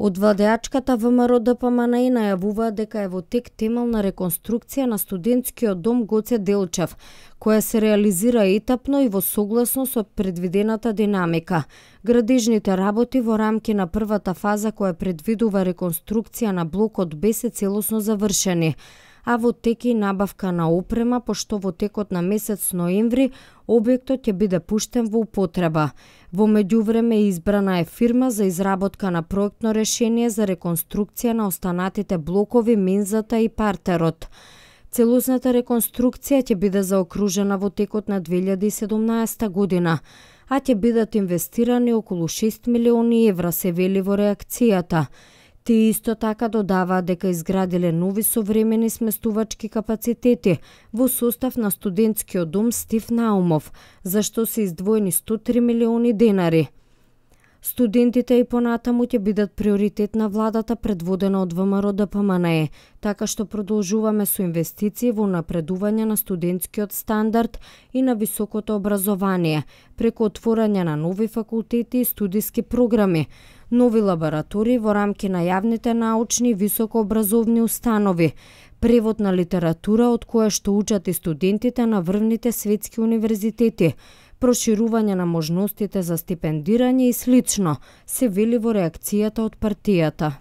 Од владеачката ВМРО-ДПМНЕ најавуваат дека е во тек темелна реконструкција на студентскиот дом Гоце Делчев, која се реализира етапно и во согласност со предвидената динамика. Градежните работи во рамки на првата фаза која предвидува реконструкција на блокот Б се целосно завршени, а во тек и набавка на опрема, пошто во текот на месец ноември објектот ќе биде пуштен во употреба. Во меѓувреме избрана е фирма за изработка на проектно решение за реконструкција на останатите блокови, мензата и партерот. Целосната реконструкција ќе биде заокружена во текот на 2017 година, а ќе бидат инвестирани околу 6 милиони евра, се вели во реакцијата. Тие исто така додаваат дека изградиле нови современи сместувачки капацитети во состав на студентскиот дом Стив Наумов, за што се издвоени 103 милиони денари. Студентите и понатаму ќе бидат приоритет на владата предводена од ВМРО-ДПМНЕ, така што продолжуваме со инвестиции во напредување на студентскиот стандард и на високото образование, преку отворање на нови факултети и студиски програми, нови лаборатории во рамки на јавните научни и високообразовни установи, превод на литература од која што учат и студентите на врвните светски универзитети, проширување на можностите за стипендирање и слично, се вели во реакцијата од партијата.